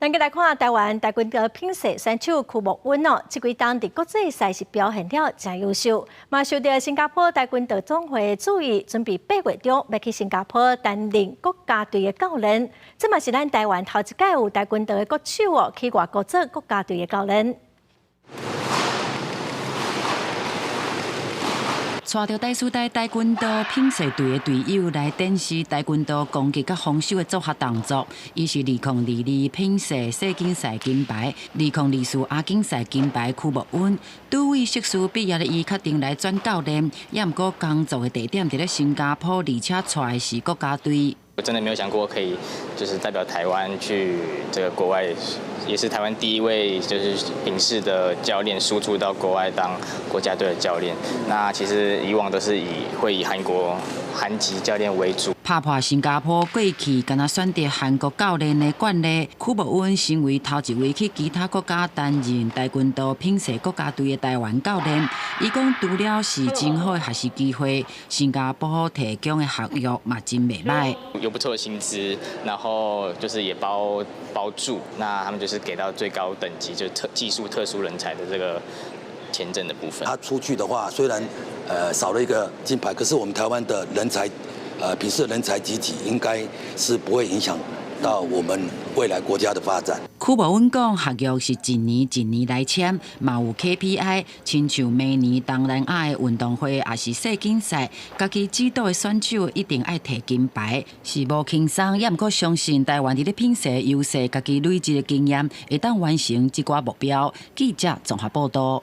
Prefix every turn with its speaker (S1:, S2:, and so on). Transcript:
S1: 咱閣來看台灣跆拳道品勢選手屈木允哦，這幾冬佇國際賽事表現了誠優秀，嘛受著新加坡跆拳道總會注意，準備8月中欲去新加坡擔任國家隊的教練。這嘛是咱台灣頭一擺有跆拳道的國手哦，去外國做國家隊的教練。
S2: 帶著大師大跆拳道品勢隊的隊友來展示跆拳道攻擊佮防守的組合動作。伊是2022品勢世錦賽金牌，2024亞錦賽金牌屈木允。拄位碩士畢業的伊確定來轉教練，也毋過工作的地點佇咧新加坡，而且帶的是國家隊。
S3: 我真的沒有想過可以，就是代表台灣去這個國外，也是台灣第一位就是品勢的教練輸出到國外當國家隊的教練。那其實以往都是以會以韓國韓籍教練為主。
S2: 拍破新加坡過去敢若選擇韓國教練的慣例，屈木允成為頭一位去其他國家擔任跆拳道品勢國家隊的台灣教練。伊講，除了是真好的學習機會，新加坡提供的合約嘛真袂䆀。
S3: 有不錯的薪資，然後就是也包包住，那他們就是給到最高等級，就特技術特殊人才的這個簽證的部分。
S4: 他出去的話，雖然少了一個金牌，可是我們台灣的人才，品勢人才濟濟，應該是不會影響到我們未來國家的發展。
S2: 屈木允講，合約是一年一年來簽，嘛有 KPI，親像明年東南亞的運動會，抑是世錦賽，家己指導的選手一定愛提金牌，是無輕鬆，也毋過相信台灣佇咧品勢優勢，家己累積的經驗，會當完成這寡目標。記者綜合報道。